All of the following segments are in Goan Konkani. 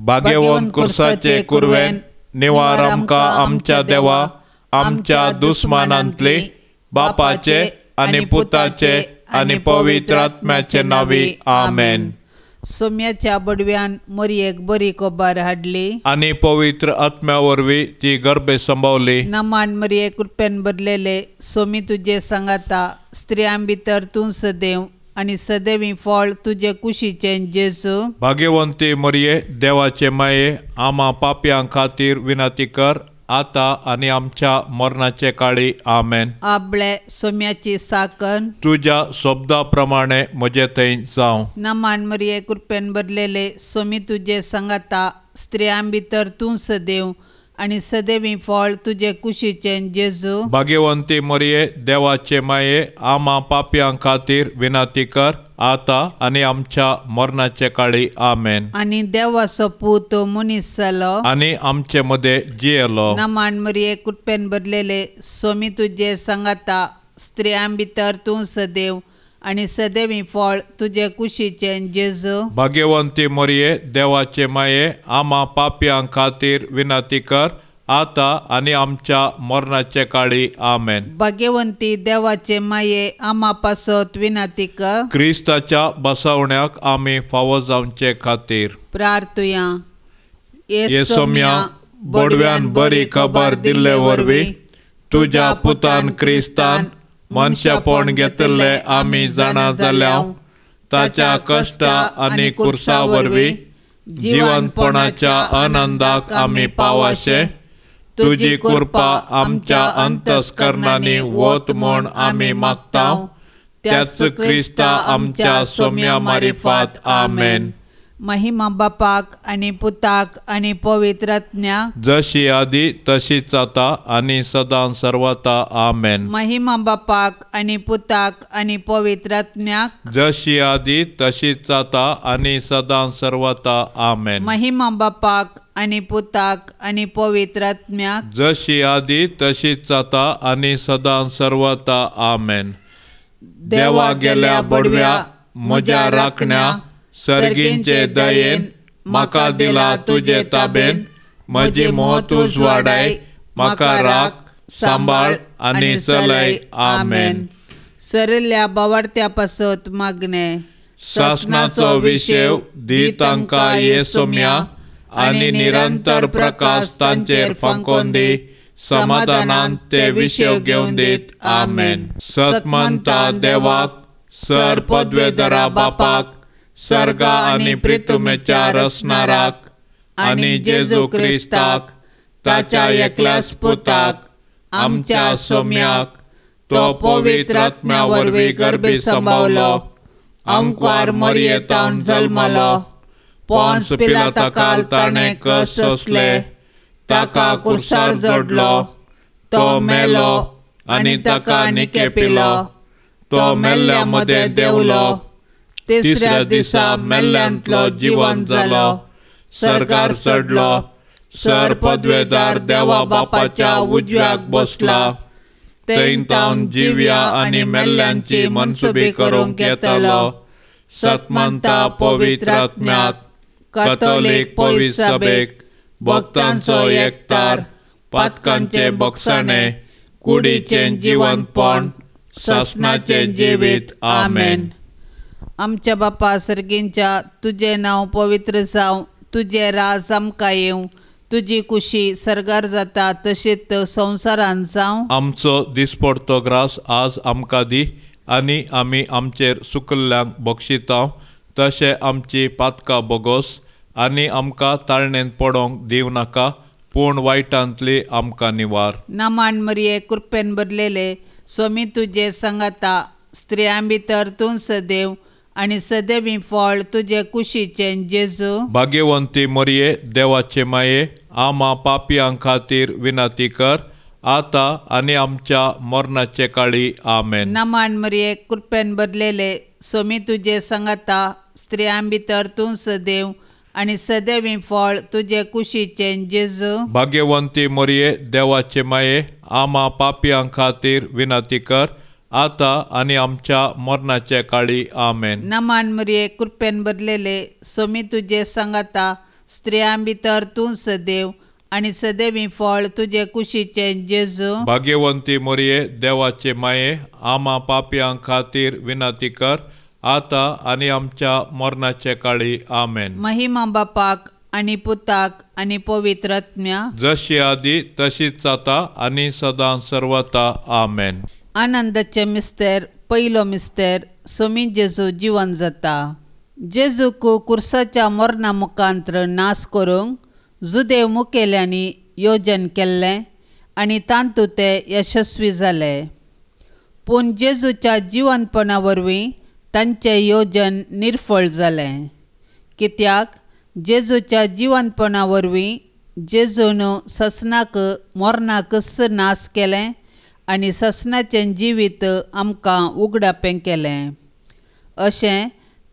भाग्यवंत कुर्साचे कुरवेन निवार आमकां आमच्या देवा आमच्या दुस्मानांतली बापाचे आनी पुताचे आनी पवित्र आत्म्याचे नांवी आमेन. सोम्याच्या बडव्यान मोरयेक बरी खबर हाडली आनी पवित्र आत्म्या वरवीं ती गर्भे संभावली. नमान मरये कृपेन भरलेले सोमी तुजे सांगाता, स्त्रियां भितर तूं सदैव आनी सदैवी फळ तुजे कुशीचें जेजू. भाग्यवंती मरये देवाचे माये आमा पापयां खातीर विनंती कर आता आनी आमच्या मरणाचे काळी आमेन. आपले सोम्याची साकन तुज्या शब्दा प्रमाणे म्हजे थंय जावं. नमान मरये कृपेन भरलेले सोमी तुजे सांगाता, स्त्रियां भितर तूं सदैव आनी सदैवी फळ तुजे कुशीचें जेजू. भाग्यवंती मरये देवाचे माये आमा पापयां खातीर विनंती कर आता आनी आमच्या मरणाचे काळी आमेन. आनी देवाचो पूत मनीस जालो आनी आमचे मदें जियेलो. नमान मरये कृपेन भरलेले सोमी तुजे सांगाता, स्त्रियां भितर तूं सदैव आनी सदैवी फळ तुजे कुशीचें जेजू. भाग्यवंती मरये देवाचे माये आमा पापयां खातीर विनंती कर आता आनी आमच्या मरणाचे काळी आमेन. भाग्यवंती देवाचे माये आमा पासत विनंती कर क्रिस्ताच्या बसवण्याक आमी फावो जावचे खातीर प्रार्थुया. येसोम्या बोडव्यान बरी खबर दिल्ले वरवीं तुज्या पुतान क्रिस्तान मनशापण घेतिल्ले आमी जाणा जाल्या ताच्या कश्टा आनी कुर्सा वरवीं जिवनपणाच्या आनंदाक आमी पावाशे तुजी कृपा आमच्या अंतस्करणांनी वत म्हूण आमी मागता त्याच क्रिस्ता आमच्या सोम्या मारिफात आमेन. महिमा बापाक आनी पुताक आनी पवित्र आत्म्याक जशी आदी तशीच आता आनी सदां सर्वता आमेन. महिमा बापाक आनी पुताक आनी पवित्र आत्म्याक जशी आदी तशीच आता आनी सदां सर्वता आमेन. महिमा बापाक आनी पुताक आनी पवित्र आत्म्याक जशी आदी तशीच आता आनी सदां सर्वता आमेन. देवा गेल्या बडव्या म्हज्या राखण्या सर्गींचे दयेन म्हाका दिला तुजे ताबेन म्हजी मोत उजवाडाय म्हाका राख सांबाळ आनी चलय आमेन. सरिल्ल्या बावडत्या पासत मागणे सासनाचो विशेव दी तांकां येसोम्या आनी निरंतर प्रकाश तांचेर फांकोन दी समाधानान ते विशेव घेवन दीत आमेन. सतमंता देवाक सर पदवेधरा बापाक सर्गा आनी प्रितुमेच्या रसनाराक आनी जेजू क्रिस्ताक ताच्या एकल्याच पुताक आमच्या सोम्याक तो पवित्र आत्म्या वरवीं गर्भी संभावलो आमकार मरयेतावन जल्मलो पोंस पिलाताकाल ताणें कश्ट सोंसले ताका कुर्सार जोडलो तो मेलो आनी ताका निकेपिलो तो मेल्ल्या मदें देंवलो तिसऱ्या दिसा मेल्ल्यांतलो जिवन जालो सरकार चडलो सर पदवेदार देवा बापाच्या उजव्याक बसला थंय तावन जिव्या आनी मेल्ल्यांची मनसुबी करूंक येतलो. सतमंता पवित्र आत्म्याक कथोलीक पवित्र सभेक भक्तांचो एकतार पातकांचे बक्षाणे कुडीचें जिवनपण सासनाचें जिवीत आमेन. आमच्या बापा सर्गींच्या तुजें नांव पवित्र जावं, तुजें राज आमकां येवं, तुजी कुशी सर्गार जाता तशीच संवसारान जावं. आमचो दिसपडतो ग्रास आज आमकां दी आनी आमी आमचेर सुकल्ल्यांक बक्षिता तशें आमची पातकां बोगोस आनी आमकां ताळणेन पडोंक दिवं नाका पूण वायटांतली आमकां निवार. नमान मरिये कृपेन भरलेले स्वामी तुजे सांगाता, स्त्रियां भितर तूं सदैव आनी सदैवी फळ तुजे कुशीचें जेजू. भाग्यवंती मरिये देवाचे माये आमा पापयां खातीर विनंती कर आता आनी आमच्या मरणाचे काळी आमेन. नमान मरिये कृपेन भरलेले स्वामी तुजे सांगाता, स्त्रियां भितर तूं सदैव आनी सदैवी फळ तुजे कुशीचें जेजू. भाग्यवंती मरिये देवाचे माये आमा पापयां खातीर विनंती कर आता आनी आमच्या मरणाचे काळी आमेन. नमान मरिये कृपेन भरलेले स्वामी तुजे सांगाता, स्त्रियां भितर तूं सदैव आनी सदैवी फळ तुजे कुशीचें जेजू. भाग्यवंती मरिये, देवाचे माये, आमा पापयां खातीर विनंती कर, आतां आनी आमच्या मरणाचे काळी. आमेन. महिमा बापाक आनी पुताक आनी पवित्र आत्म्या, जशी आदी तशीच जाता आनी सदां सर्वता. आमेन. आनंदाचे मिस्तेर. पयलो मिस्तेर, सोमी जेजू जिवन जाता. जेजूक कुर्साच्या मरणा मुखांत्र नाश करूंक जुदेव मुखेल्यांनी योजन केल्लें आनी तातूंत ते यशस्वी जाले. पूण जेजूच्या जिवनपणा वरवीं तांचें योजन निर्फळ जालें. कित्याक जेजूच्या जिवनपणा वरवीं जेजून ससनाक मरणाकच नाश केलें आनी ससनाचें जिवीत आमकां उगडापें केलें. अशें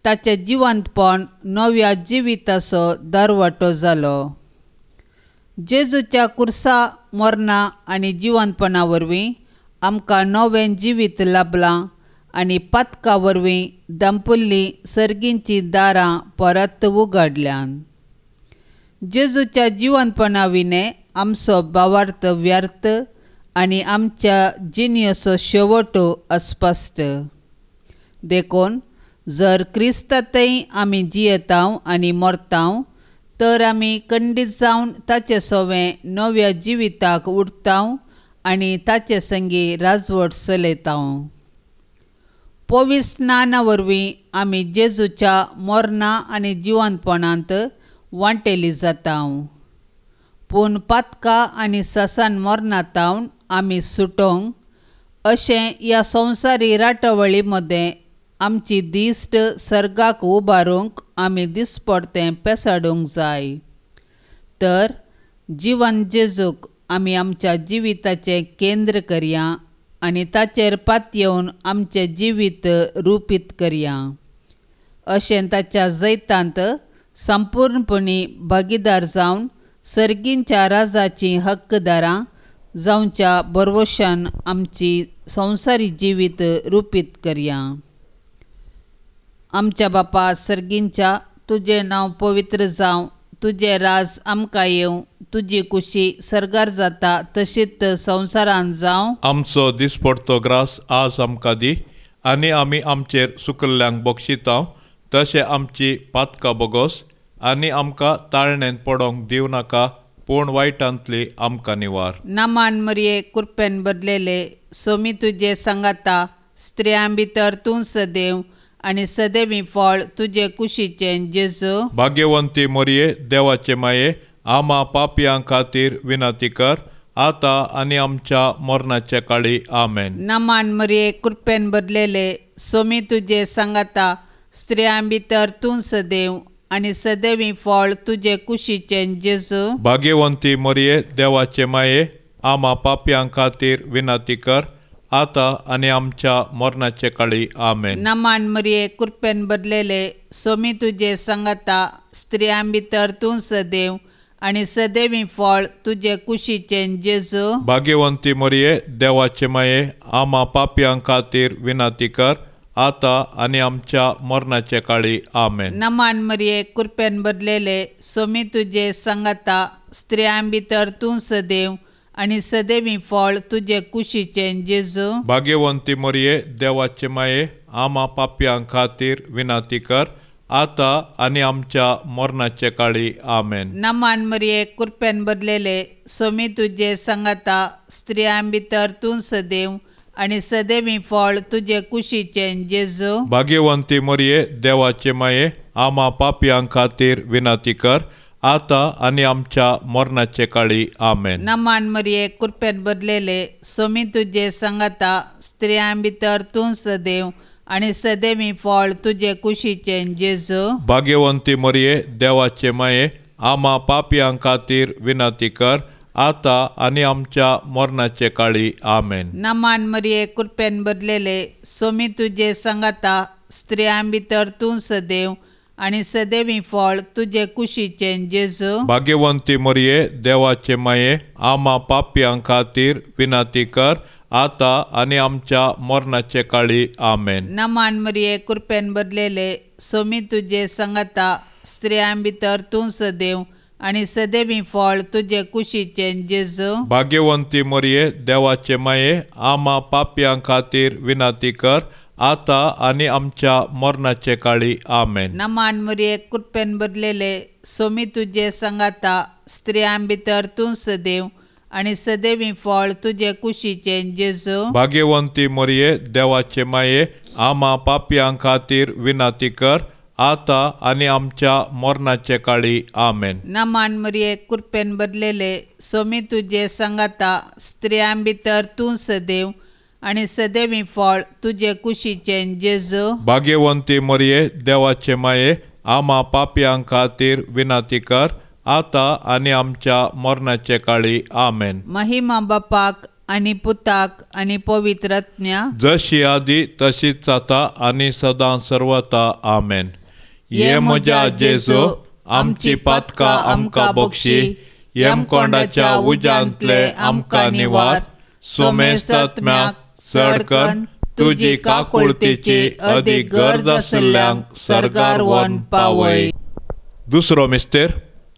ताचें जिवंतपण नव्या जिविताचो दरवटो जालो. जेजूच्या कुर्सा मरणा आनी जिवनपणा वरवीं आमकां नवें जिवीत लाभलां आनी पातका वरवीं दांपुल्लीं सर्गींचीं दारां परत उगडल्यान. जेजूच्या जिवनपणा विणें आमचो भावार्थ व्यर्थ आनी आमच्या जिणेचो शेवट अस्पश्ट. देखून जर क्रिस्तांतय आमी जियेतांव आनी मरतांव तर आमी खंडीत जावन ताचे सोवें नव्या जिविताक उडतांव आनी ताचे संगी राजवट चलयतांव. पवित्र स्नाना वरवीं आमी जेजूच्या मरणा आनी जिवनपणांत वांटेली जातांव. पूण पातका आनी ससान मरणातावन आमी सुटोवंक अशें ह्या संवसारी राटावळी मदें आमची दिश्ट सर्गाक उबारूंक आमी दिसपडतें पेसाडूंक जाय. तर जिवन जेजूक आमी आमच्या जिविताचें केंद्र करया आनी ताचेर पातयेवन आमचें जिवीत रुपीत करया. अशें ताच्या जैतांत संपूर्णपणी भागीदार जावन सर्गींच्या राजाचीं हक्कदारां जावच्या भरवशान आमची संवसारी जिवीत रुपीत करया. आमच्या बापा सर्गींच्या, तुजें नांव पवित्र जावं, तुजें राज आमकां येवं, तुजी कुशी सर्गार जाता तशीच संवसारांत जावं. आमचो दिसपडतो ग्रास आज आमकां दी आनी आमी आमचेर सुकल्ल्यांक बक्षितांव तशें आमची पातकां बोगोस आनी आमकां ताळणेंत पडोंक दिवं नाका, पूण वायटांतली आमकां निवार. नामान मरिये, कृपेन बदलेले, सोमी तुजे सांगाता, स्त्रियां भितर तूं सदैव आनी सदैवी फळ तुजे कुशीचें जेजू. भाग्यवंती मरिये, देवाचे माये, आमा पापयां खातीर विनंती कर, आतां आनी आमच्या मरणाच्या काळी. आमेन. नामान मरिये, कृपेन बदलेले, सोमी तुजे सांगाता, स्त्रियां भितर तूं सदैव आनी सदैवी फळ तुजे कुशीचें जेजू. भाग्यवंती मरिये, देवाचे माये, आमा पापयां खातीर विनंती कर, आतां आनी आमच्या मरणाचे काळी. आमेन. नामान मरिये, कृपेन बदलेले, सोमी तुजे सांगाता, स्त्रियां भितर तूं सदैव आनी सदैवी फळ तुजे कुशीचें जेजू. भाग्यवंती मरिये, देवाचे माये, आमा पापयां खातीर विनंती कर, आतां आनी आमच्या मरणाचे काळी. आमेन. नामान मरिये, कृपेन बदलेले, सोमी तुजे सांगाता, स्त्रियां भितर तूं सदैव आनी सदैवी फळ तुजे कुशीचें जेजू. भाग्यवंती मरिये, देवाचे माये, आमा पापयां खातीर विनंती कर, आतां आनी आमच्या मरणाचे काळी. आमेन. नामान मरिये, कृपेन बदलेले, सोमी तुजे सांगाता, स्त्रियां भितर तूं सदैव आनी सदैवी फळ तुजे कुशीचें जेजू. भाग्यवंती मरिये, देवाचे माये, आमा पापयां खातीर विनंती कर, आतां आनी आमच्या मरणाचे काळी. आमेन. नामान मरिये, कृपेन बदलेले, सोमी तुजे सांगाता, स्त्रियां भितर तूं सदैव आनी सदैवी फळ तुजे कुशीचें जेजू. भाग्यवंती मरिये, देवाचे माये, आमा पापयां खातीर विनंती कर, आतां आनी आमच्या मरणाचे काळी. आमेन. नामान मरिये, कृपेन बदलेले, सोमी तुजे सांगाता, स्त्रियां भितर तूं सदैव आनी सदैवी फळ तुजे कुशीचें जेजू. भाग्यवंती मरिये, देवाचे माये, आमा पापयां खातीर विनंती कर, आतां आनी आमच्या मरणाचे काळी. आमेन. नामान मरिये, कृपेन बदलेले, सोमी तुजे सांगाता, स्त्रियां भितर तूं सदैव आनी सदैवी फळ तुजे कुशीचें जेजू. भाग्यवंती मरिये देवाचे माये, आमा पापयां खातीर विनंती कर आतां आनी आमच्या मरणाचे काळी. आमेन. नमान मरिये, कृपेन भरलेले, सोमी तुजे सांगाता, स्त्रियां भितर तूं सदैव आनी सदैवी फळ तुजे कुशीचें जेजू. भाग्यवंती मरिये देवाचे माये, आमा पापयां खातीर विनंती कर आतां आनी आमच्या मरणाचे काळी. आमेन. नमान मरिये, कृपेन भरलेले, सोमी तुजे सांगाता, स्त्रियां भितर तूं सदैव आनी सदैवी फळ तुजे कुशीचें जेजू. भाग्यवंती मरिये देवाचे माये, आमा पापयां खातीर विनंती कर आतां आनी आमच्या मरणाचे काळी. आमेन. महिमा बापाक आनी पुताक आनी पवित्र आत्म्या, जशी आदी तशीच आतां आनी सदां सर्वता. आमेन. ये म्हज्या जेजू, आमची पातकां आमकां बक्षी, यमकोंडाच्या उज्यांतले आमकां निवार, सोमेस्तात्म्याक चड कर तुजी काकुळतेची अदीक गरज आशिल्ल्यांक सर्गार व्हरून पावय. दुसरो मिस्तेर,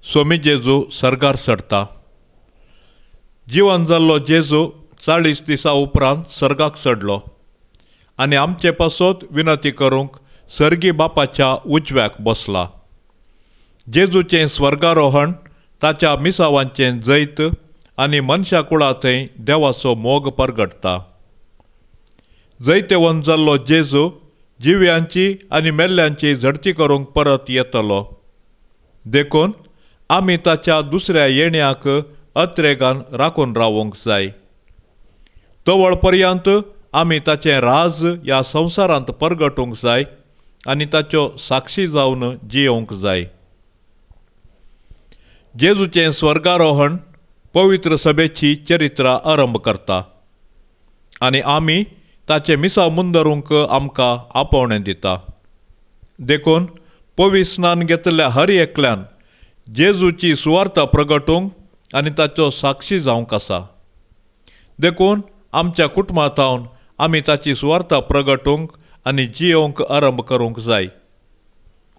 सोमी जेजू सर्गार चडटा. जिवन जाल्लो जेजू 40 दिसां उपरांत सर्गाक चडलो आनी आमचे पासत विनंती करूंक सर्गी बापाच्या उजव्याक बसला. जेजूचें स्वर्गारोहण ताच्या मिसावांचें जैत आनी मनशा कुळा थंय देवाचो मोग परगटता. जैतेवंत जाल्लो जेजू जिव्यांची आनी मेल्ल्यांची झडती करूंक परत येतलो. देखून आमी ताच्या दुसऱ्या येण्याक अत्रेगान राखून रावूंक जाय. तवळ पर्यंत आमी ताचें राज ह्या संवसारांत परगटूंक जाय आनी ताच्यो साक्षी जावन जियोवंक जाय. जेजूचें स्वर्गारोहण पवित्र सभेची चरित्रां आरंभ करता आनी आमी ताचें मिसाव मुंदरूंक आमकां आपोवणें दिता. देखून पवित्र स्नान घेतल्या हर एकल्यान जेजूची सुवार्ता प्रगटूंक आनी ताचो साक्षी जावंक आसा. देखून आमच्या कुटुंबांत आमी ताची सुवार्ता प्रगटूंक आनी जियोवंक आरंभ करूंक जाय.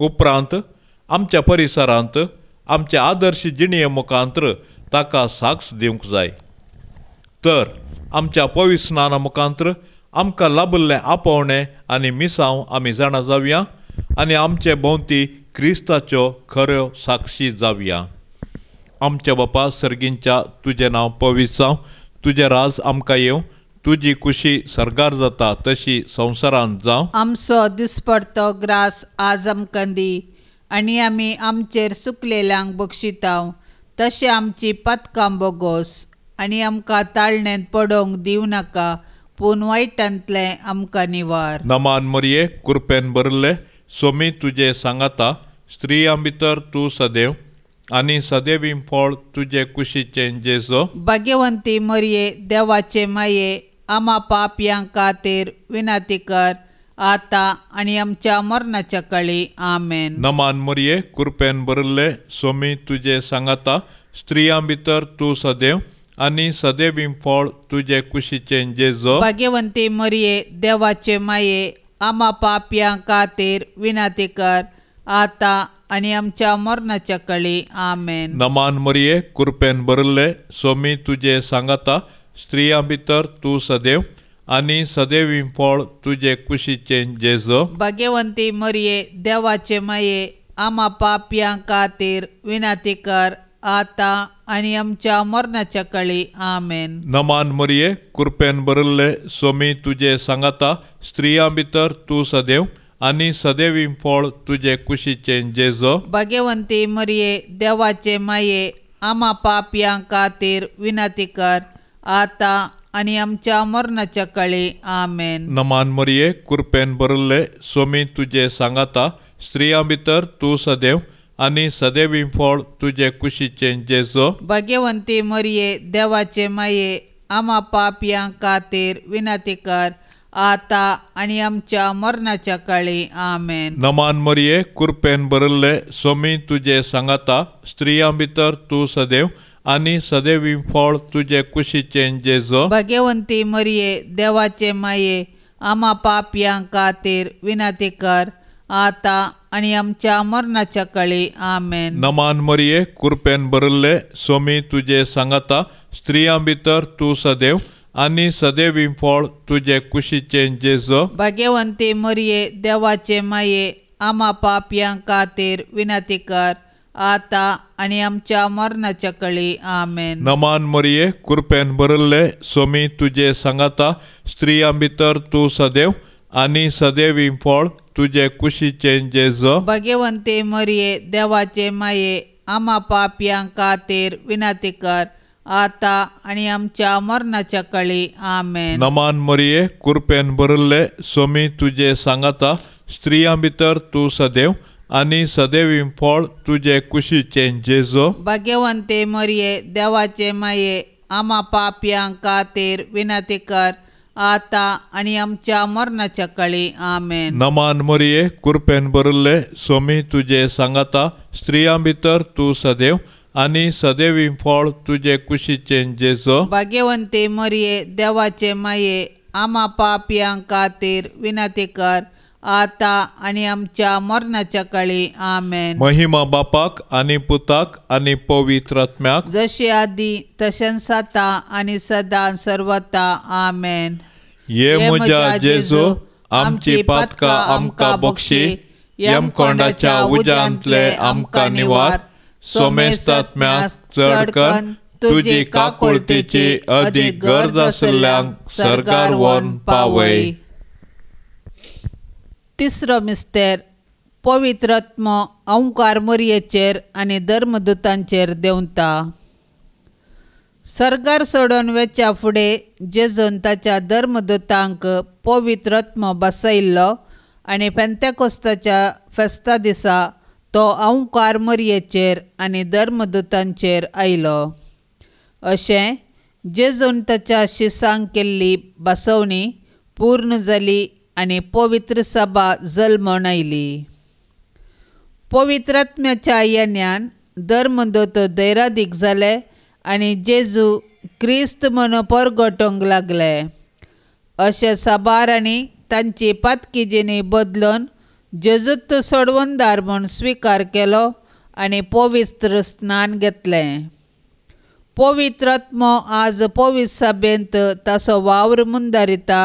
उपरांत आमच्या परिसरांत आमच्या आदर्श जिणये मुखांत्र ताका साक्ष दिवंक जाय. तर आमच्या पवित्र स्नाना मुखांत्र आमकां लाबिल्लें आपोवणें आनी मिसांव आमी जाणा जावया आनी आमचे भोंवती क्रिस्ताच्यो खऱ्यो साक्षी जावया. आमच्या बापा सर्गींच्या, तुजें नांव पवित्र जावं, तुजें राज आमकां येवं, तुजी कुशी सर्गार जाता तशी संवसारांत जावं. आमचो दिसपडतो ग्रास आज आमकां दी आनी आमी आमचेर सुकलेल्यांक बक्षितांव, तशें आमची पातकां बोगोस आनी आमकां ताळण्यांत पडोवंक दिवं नाका, पूण वायटांतलें आमकां निवार. नमान मरिये, कृपेन भरिल्ले, सोमी तुजे सांगाता, स्त्रियां भितर तूं सदैव आनी सदैवी फळ तुजे कुशीचें जेजू. भाग्यवंती मरिये देवाचे माये, आमा पापयां खातीर विनंती कर आतां आनी आमच्या मरणाच्या काळी. आमेन. नमान मरिये, कृपेन भरिल्ले, सोमी तुजे सांगाता, स्त्रियां भितर तूं सदैव आनी सदैवी फळ तुजे कुशीचें जेजू. भाग्यवंती मरिये देवाचे माये, आमा पापयां खातीर विनंती कर आतां आनी आमच्या मरणाच्या काळी. आमेन. नमान मरिये, कृपेन भरिल्ले, सोमी तुजे सांगाता, स्त्रियां भितर तूं सदैव आनी सदैवी फळ तुजे कुशीचें जेजू. भाग्यवंती मरिये देवाचे माये, आमा पापयां खातीर विनंती कर आतां आनी आमच्या मरणाच्या काळी. आमेन. नमान मरिये, कृपेन भरिल्ले, सोमी तुजे सांगाता, स्त्रियां भितर तूं सदैव आनी सदैवी फळ तुजे कुशीचें जेजू. भाग्यवंती मरिये देवाचे माये, आमा पापयां खातीर विनंती कर आतां आनी आमच्या मरणाच्या काळी. आमेन. नमान मरिये, कृपेन भरिल्ले, सोमी तुजे सांगाता, स्त्रियां भितर तूं सदैव आनी सदैवी फळ तुजे कुशीचें जेजू. भाग्यवंती मरिये देवाचे माये, आमा पापयां खातीर विनंती कर आतां आनी आमच्या मरणाच्या काळी. आमेन. नमान मरिये, कृपेन भरिल्ले, सोमी तुजे सांगाता, स्त्रियां भितर तूं सदैव आनी सदैवी फळ तुजे कुशीचें जेजू. भाग्यवंती मरिये देवाचे माये, आमा पापयां खातीर विनंती कर आतां आनी आमच्या मरणाच्या काळी. आमेन. नमान मरिये, कृपेन भरिल्ले, सोमी तुजे सांगाता, स्त्रियां भितर तूं सदैव आनी सदैवी फळ तुजे कुशीचें जेजू. भाग्यवंती मरिये, देवाचे माये, आमा पापयां खातीर विनंती कर, आतां आनी आमच्या मरणाच्या काळी. आमेन. नमान मरिये, कृपेन भरिल्ले, सोमी तुजे सांगाता, स्त्रियां भितर तूं सदैव आनी सदैवी फळ तुजे कुशीचें जेजू. भाग्यवंती मरिये, देवाचे माये, आमा पापयां खातीर विनंती कर, आतां आनी आमच्या मरणाच्या काळी. आमेन. नमान मरिये, कृपेन भरिल्ले, सोमी तुजे सांगाता, स्त्रियां भितर तूं सदैव आनी सदैवी फळ तुजे कुशीचें जेजू. भाग्यवंती मरिये, देवाचे माये, आमा पापयां खातीर विनंती कर, आतां आनी आमच्या मरणाच्या काळी. आमेन. नमान मरिये, कृपेन भरिल्ले, सोमी तुजे सांगाता, स्त्रियां भितर तूं सदैव आनी सदैवी फळ तुजे कुशीचें जेजू. भाग्यवंती मरिये, देवाचे माये, आमा पापयां खातीर विनंती कर, आतां आनी आमच्या मरणाच्या काळी. आमेन. महिमा बापाक आनी पुताक आनी पवित्र आत्म्याक, जशी आदी तशेंच आतां आनी सदां सर्वता. आमेन. ये म्हज्या जेजू, आमची पातकां आमकां बक्षी, यमकोंडाच्या उज्यांतले आमकां निवार, सोमेस्तात्म्याक चड करून तुजी काकुळतेची अदीक गरज आशिल्ल्यांक सर्गार व्हरून पावय. तिसरो मिस्तेर, पवित्र आत्मो अंकार मरियेचेर आनी धर्मदूतांचेर देंवता. सर्गार सोडून वेच्या फुडें जेजून ताच्या धर्मदूतांक पवित्र आत्मो बसयल्लो आनी पेंतेकोस्ताच्या फेस्ता दिसा तो अंकार मरियेचेर आनी धर्मदूतांचेर आयलो. अशें जेजून ताच्या शिसांक केल्ली बसवणी पूर्ण जाली आनी पवित्र सभा जल्मून आयली. पवित्र आत्म्याच्या येण्यान धर्मदूत धैरादीक जाले आनी जेजू क्रिस्त म्हूण परगटूंक लागले. अशें साबारांनी तांची पातकी जिणी बदलून जेजूत सोडवणदार म्हूण स्विकार केलो आनी पवित्र स्नान घेतलें. पवित्र आत्मो आज पवित्र सभेंत ताचो वावर मुंदारिता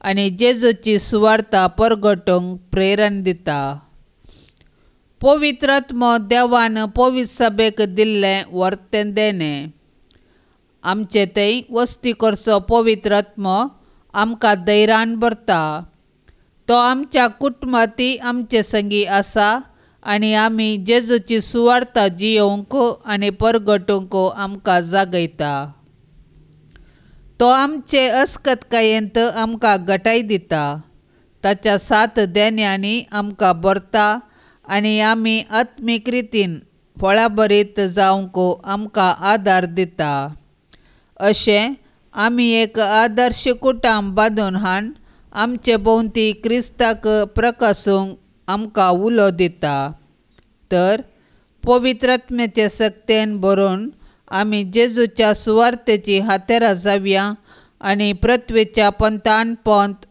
आनी जेजूची सुवार्ता परगटूंक प्रेरण दिता. पवित्र आत्मो देवान पवित्र सभेक दिल्लें वर्तें देणें. आमचे थंय वस्ती करचो पवित्र आत्मो आमकां धैर्यान भरता. तो आमच्या कुटुंबांतय आमचे संगी आसा आनी आमी जेजूची सुवार्ता जियोवंक आनी परगटूंक आमकां जागयता. तो आमचे अस्कतकायेंत आमकां गटाय दिता. ताच्या सात देण्यांनी आमकां भरता आनी आमी आत्मीक रितीन फळाभरीत जावंक आमकां आदार दिता. अशें आमी एक आदर्श कुटुंब बांदून हाडून आमचे भोंवती क्रिस्ताक प्रकासूंक आमकां उलो दिता. तर पवित्र आत्म्याचे सक्तेन भरून आमी जेजूच्या सुवार्तेची हातेरां जावया आनी पृथ्वेच्या पंथान पंथ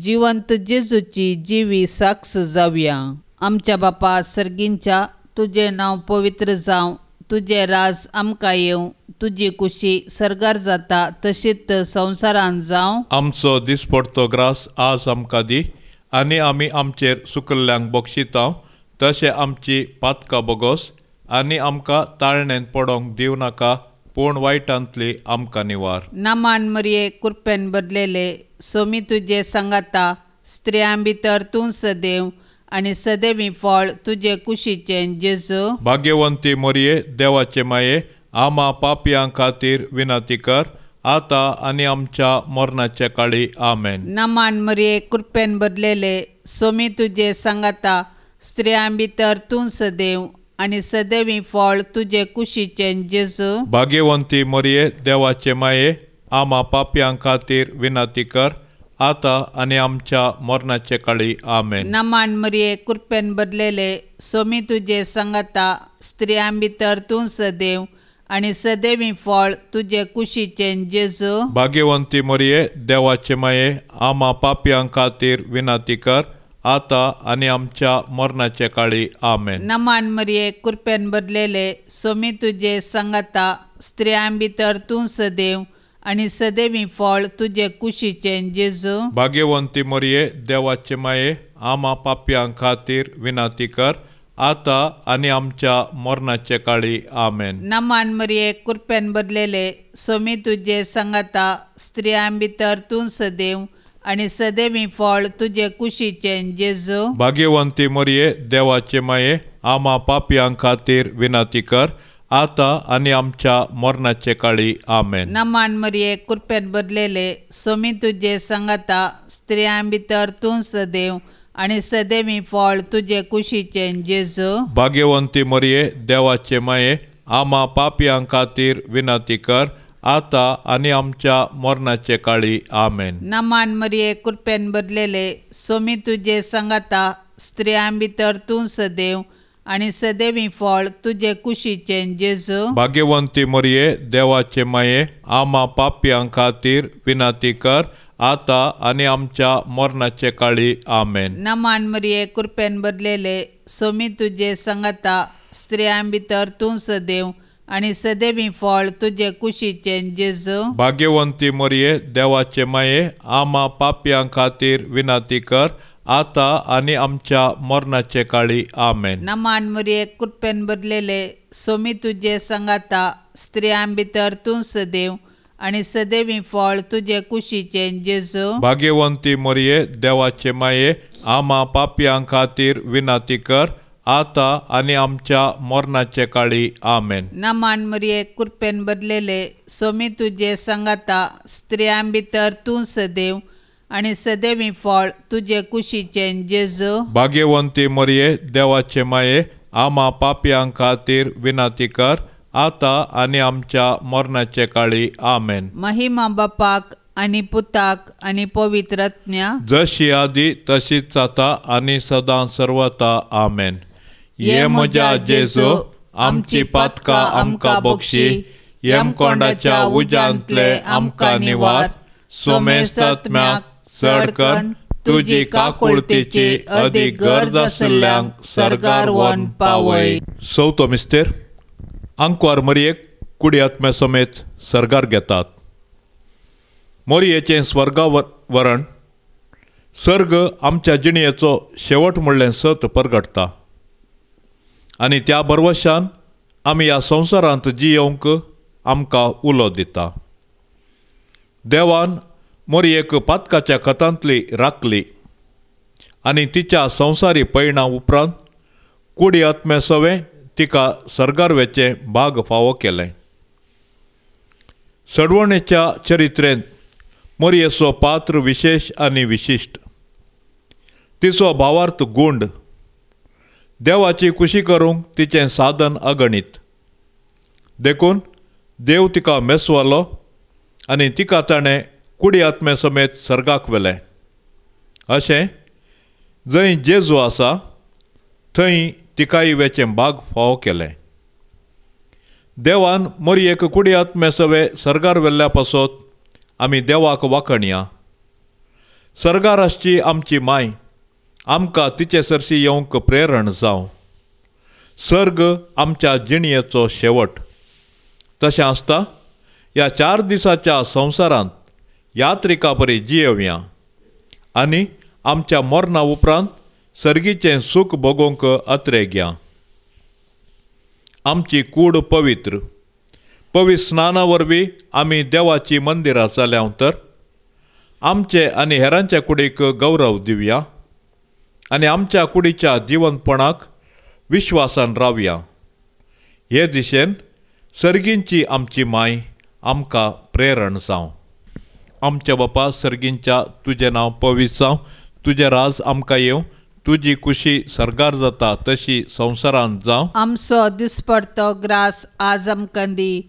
जिवंत जेजूची जिवी साक्ष जावया. आमच्या बापा सर्गींच्या, तुजें नांव पवित्र जावं, तुजें राज आमकां येवं, तुजी कुशी सर्गार जाता तशीच संवसारांत जावं. आमचो दिसपडतो ग्रास आज आमकां दी आनी आमी आमचेर सुकल्ल्यांक बक्षिता तशें आमची पातकां बोगोस आनी आमकां ताळणेंत पडोंक दिवं नाका, पूण वायटांतली आमकां निवार. नामान मरिये, कृपेन भरलेले, सोमी तुजे सांगाता, स्त्रियां भितर तूं सदैव आनी सदैवी फळ तुजे कुशीचें जेजू. भाग्यवंती मरिये, देवाचे माये, आमा पापयां खातीर विनंती कर, आतां आनी आमच्या मरणाच्या काळी. आमेन. नामान मरिये, कृपेन भरलेले, सोमी तुजे सांगाता, स्त्रियां भितर तूं सदैव आनी सदैवी फळ तुजे कुशीचें जेजू. भाग्यवंती मरिये, देवाचे माये, आमा पापयां खातीर विनंती कर, आतां आनी आमच्या मरणाचे काळी. आमेन. नामान मरिये, कृपेन भरलेले, सोमी तुजे सांगाता, स्त्रियां भितर तूं सदैव आनी सदैवी फळ तुजे कुशीचें जेजू. भाग्यवंती मरिये, देवाचे माये, आमा पापयां खातीर विनंती कर, आतां आनी आमच्या मरणाचे काळी. आमेन. नमान मरिये, कृपेन भरलेले, सोमी तुजे सांगाता, स्त्रियां भितर तूं सदैव आनी सदैवी फळ तुजे कुशीचें जेजू. भाग्यवंती मरिये, देवाचे माये, आमा पापयां खातीर विनंती कर, आतां आनी आमच्या मरणाचे काळी. आमेन. नमान मरिये, कृपेन भरलेले, सोमी तुजे सांगाता, स्त्रियां भितर तूं सदैव आनी सदैवी फळ तुजे कुशीचें जेजू. भाग्यवंती मरिये, देवाचे माये, आमा पापयां खातीर विनंती कर, आतां आनी आमच्या मरणाचे काळी. आमेन. नमान मरिये, कृपेन भरलेले, सोमी तुजे सांगाता, स्त्रियां भितर तूं सदैव आनी सदैवी फळ तुजे कुशीचें जेजू. भाग्यवंती मरिये, देवाचे माये, आमा पापयां खातीर विनंती कर, आतां आनी आमच्या मरणाचे काळी. आमेन. नमान मरिये, कृपेन भरलेले, सोमी तुजे सांगाता, स्त्रियां भितर तूं सदैव आनी सदैवी फळ तुजे कुशीचें जेजू. भाग्यवंती मरिये, देवाचे माये, आमा पापयां खातीर विनंती कर, आतां आनी आमच्या मरणाचे काळी. आमेन. नमान मरिये, कृपेन भरलेले, सोमी तुजे सांगाता, स्त्रियां भितर तूं सदैव आनी सदैवी फळ तुजे कुशीचें जेजू. भाग्यवंती मरिये, देवाचे माये, आमा पापयां खातीर विनंती कर, आतां आनी आमच्या मरणाचे काळी. आमेन. नमान मरिये, कृपेन भरलेले, सोमी तुजे सांगाता, स्त्रियां भितर तूं सदैव आनी सदैवी फळ तुजे कुशीचें जेजू. भाग्यवंती मरिये, देवाचे माये, आमा पापयां खातीर विनंती कर, आतां आनी आमच्या मरणाचे काळी. आमेन. नमान मरिये, कृपेन भरलेले, सोमी तुजे सांगाता, स्त्रियां भितर तूं सदैव आनी सदैवी फळ तुजे कुशीचें जेजू. भाग्यवंती मरिये, देवाचे माये, आमा पापयां खातीर विनंती कर, आतां आनी आमच्या मरणाचे काळी. आमेन. महिमा बापाक आनी पुताक आनी पवित्र आत्म्या, जशी आदी तशीच आतां आनी सदां सर्वता. आमेन. ये म्हज्या जेजू, आमची पातकां आमकां बक्षी, यमकोंडाच्या उज्यांतले आमकां निवार, सोमेस्तात्म्याक चड करून तुजी काकुळतेची अदीक गरज आशिल्ल्यांक सर्गार व्हरून पावय. चवथो मिस्तेर, आंकवार मरियेक कुडी आत्म्या समेत सर्गार घेतात. मोरयेचें स्वर्गा वरण सर्ग आमच्या जिणेचो शेवट म्हणलें सत परगटता आनी त्या भरवशान आमी ह्या संवसारांत जियोवंक आमकां उलो दिता. देवान मोरयेक पातकाच्या खतांतली राखली आनी तिच्या संवसारी पयणा उपरांत कुडी आत्म्या सवें तिका सर्गार वेचें भाग फावो केलें. सडवणेच्या चरित्रेंत मोरयेचो पात्र विशेश आनी विशिश्ट. तिचो भावार्थ गुंड, देवाची खुशी करूंक तिचें साधन अगणीत. देखून देव तिका मेसवालो आनी तिका ताणें कुडी आत्मे समेत सर्गाक व्हेलें. अशें जंय जेजू आसा थंय तिकाय वेचें भाग फावो केलें. देवान मोरयेक कुडी आत्मे सवे सर्गार व्हेल्ल्या पासत आमी देवाक वाखणया. सर्गार आसची आमची माय आमकां तिचे सरशी येवंक प्रेरण जावं. सर्ग आमच्या जिणयेचो शेवट. तशें आसता ह्या 4 दिसाच्या संवसारांत यात्रिका बरी जियेवया आनी आमच्या मरणा उपरांत सर्गीचें सूख भोगोवंक अत्रेग्या. आमची कूड पवित्र पवित्र स्नाना वरवीं आमी देवाची मंदिरां जाल्या तर आमचे आनी हेरांच्या कुडीक गौरव दिवया आनी आमच्या कुडीच्या जिवंतपणाक विश्वासान रावया. हे दिशेन सर्गींची आमची माय आमकां प्रेरण जावं. आमच्या बापा सर्गींच्या, तुजें नांव पवित्र जावं, तुजें राज आमकां येवं, तुजी खुशी सर्गार जाता तशी संवसारांत जावं. आमचो दिसपडतो ग्रास आज आमकां दी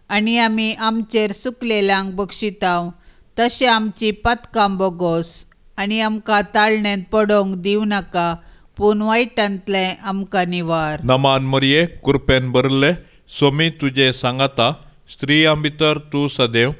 आनी आमी आमचेर सुकलेल्यांक बक्षितांव तशें आमची पातकां बोगोस आनी आमकां ताळणेंत पडोवंक दिवं नाका पूण वायटांतलें आमकां निवार. नमान मरिये, कृपेन भरिल्ले, सोमी तुजे सांगाता, स्त्रियां भितर तूं सदैव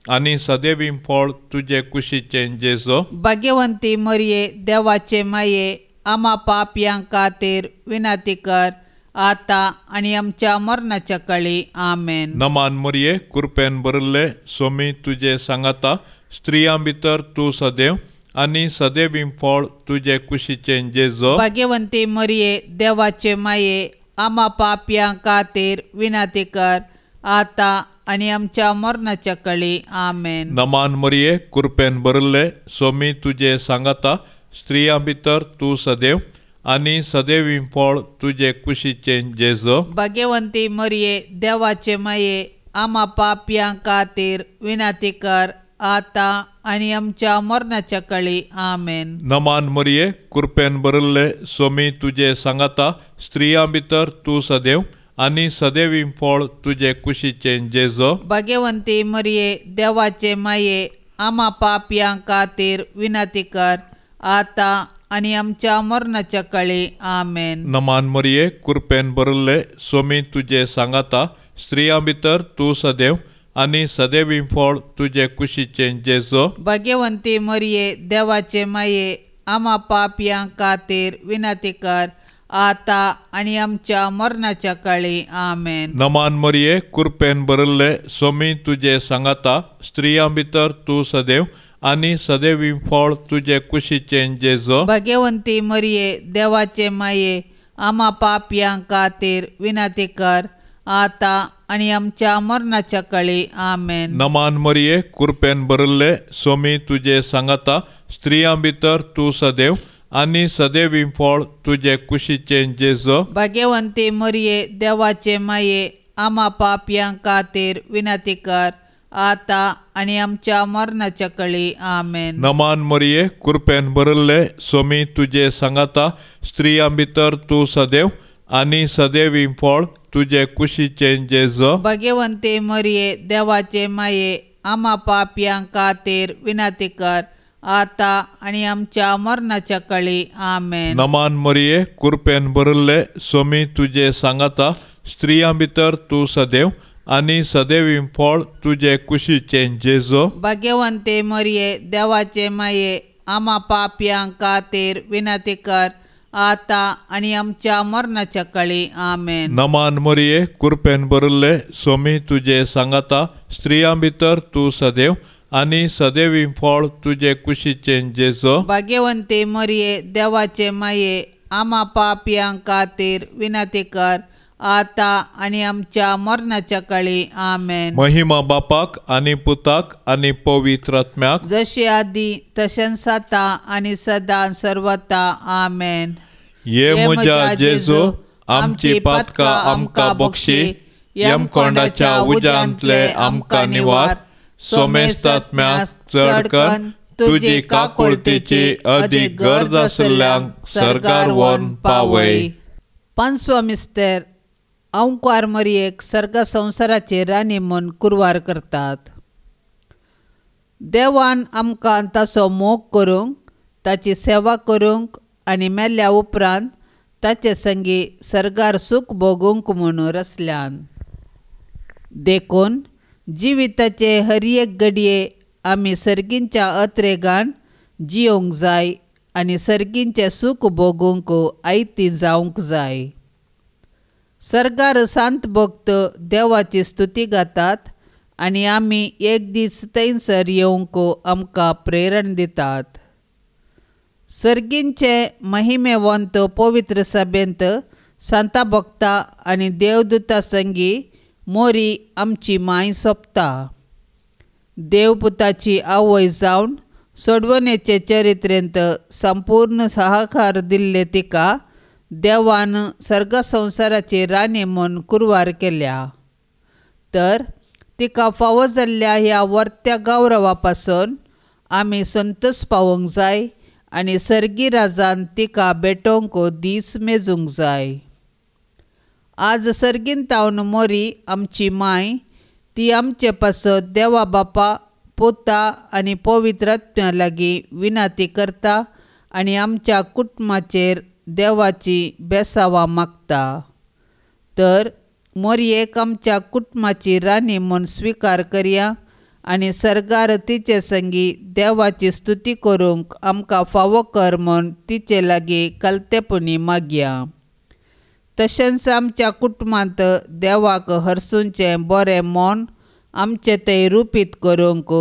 आनी सदैवी फळ तुजे कुशीचें जेजो. भाग्यवंती मरिये देवाचे माये, आमा पापयां खातीर विनंती कर आतां आनी आमच्या मरणाच्या काळी. आमेन. नमान मरिये, कृपेन भरिल्ले, स्वामी तुजे सांगाता, स्त्रियां भितर तूं सदैव आनी सदैवी फळ तुजे कुशीचें जेजो. भाग्यवंती मरिये देवाचे माये, आमा पापयां खातीर विनंती कर आतां आनी आमच्या मरणाच्या काळी. आमेन. नमान मरिये, कृपेन भरिल्ले, स्वामी तुजे सांगाता, स्त्रियां भितर तूं सदैव आनी सदैवी फळ तुजे कुशीचें जेजो. भाग्यवंती मरिये देवाचे माये, आमा पापयां खातीर विनंती कर आतां आनी आमच्या मरणाच्या काळी. आमेन. नमान मरिये, कृपेन भरिल्ले, स्वामी तुजे सांगाता, स्त्रियां भितर तूं सदैव आनी सदैवी फळ तुजे कुशीचें जेजो. भाग्यवंती मरिये देवाचे माये, आमा पापयां खातीर विनंती कर आतां आनी आमच्या मरणाच्या काळी. आमेन. नमान मरिये, कृपेन भरिल्ले, स्वामी तुजे सांगाता, स्त्रियां भितर तूं सदैव आनी सदैवी फळ तुजे कुशीचें जेजो. भाग्यवंती मरिये देवाचे माये, आमा पापयां खातीर विनंती कर आतां आनी आमच्या मरणाच्या काळी. आमेन. नमान मरिये, कृपेन भरिल्ले, स्वामी तुजे सांगाता, स्त्रियां भितर तूं सदैव आनी सदैवी फळ तुजे कुशीचें जेजो. भाग्यवंती मरिये देवाचे माये, आमा पापयां खातीर विनंती कर आतां आनी आमच्या मरणाच्या काळी. आमेन. नमान मरिये, कृपेन भरिल्ले, स्वामी तुजे सांगाता, स्त्रियां भितर तूं सदैव आनी सदैवी फळ तुजे कुशीचें जेजो. भाग्यवंती मरिये देवाचे माये, आमा पापयां खातीर विनंती कर आतां आनी आमच्या मरणाच्या काळी. आमेन. नमान मरिये, कृपेन भरिल्ले, स्वामी तुजे सांगाता, स्त्रियां भितर तूं सदैव आनी सदैवी फळ तुजे कुशीचें जेजो. भाग्यवंती मरिये देवाचे माये, आमा पापयां खातीर विनंती कर आतां आनी आमच्या मरणाच्या काळी. आमेन. नमान मरिये, कृपेन भरिल्ले, स्वामी तुजे सांगाता, स्त्रियां भितर तूं सदैव आनी सदैवी फळ तुजे कुशीचें जेजो. भाग्यवंती मरिये देवाचे माये, आमा पापयां खातीर विनंती कर आतां आनी आमच्या मरणाच्या काळी. आमेन. नमान मरिये, कृपेन भरिल्ले, स्वामी तुजे सांगाता, स्त्रियां भितर तूं सदैव आनी सदैवी फळ तुजे कुशीचें जेजो. भाग्यवंती मरिये देवाचे माये, आमा पापयां खातीर विनंती कर आतां आनी आमच्या मरणाच्या काळी. आमेन. महिमा बापाक आनी पुताक आनी पवित्र आत्म्याक, जशी आदी तशेंच आतां आनी सदां सर्वता. आमेन. ये म्हज्या जेजू, आमची पातकां आमकां बक्षी, यमकोंडाच्या उज्यांतले आमकां निवार, सोमेस्तात्म्याक चड कर तुजी काकुळतीची अदीक गरज आशिल्ल्यांक सर्गार व्हरून पावय. पांचवो मिस्तेर अंकुवार मरियेक सर्ग संवसाराचे राणी म्हूण कुरवार करतात. देवान आमकां ताचो मोग करूंक, ताची सेवा करूंक आनी मेल्ल्या उपरांत ताचे संगी सर्गार सूख भोगूंक म्हूण रचल्यान. देखून जिविताचे हर एक घडये आमी सर्गींच्या अत्रेगान जियोंक जाय आनी सर्गींचें सूख भोगूंक आयती जावंक जाय. सर्गार सांत भक्त देवाची स्तुती गातात आनी आमी एक दीस थंयसर येवंक आमकां प्रेरण दितात. सर्गींचे महिमेवंत पवित्र सभेंत सांता भक्ता आनी देवदूता संगी मोरी आमची माय सोंपता. देवपुताची आवय जावन सोडवणेचे चरित्रेंत संपूर्ण सहकार दिल्ले तिका देवान सर्ग संवसाराची राणी म्हूण कुरवार केल्या. तर तिका फावो जाल्ल्या ह्या वर्त्या गौरवा पासून आमी संतोष पावोवंक जाय आनी सर्गी राजान तिका भेटोवंक दीस मेजूंक जाय. आज सर्गीन तावन मोरी आमची माय ती आमचे पासत देवा बापा पुता आनी पवित्र आत्म्या लागीं विनंती करता आनी आमच्या कुटुंबाचेर देवाची बेसावां मागता. तर मोरयेक आमच्या कुटुंबाची राणी म्हूण स्विकार करया आनी सर्गार तिचे संगी देवाची स्तुती करूंक आमकां फावो कर म्हूण तिचे लागीं कलतेपणी मागया. तशेंच आमच्या कुटुंबांत देवाक हरसूंचें बरें मन आमचें तें रुपीत करूंक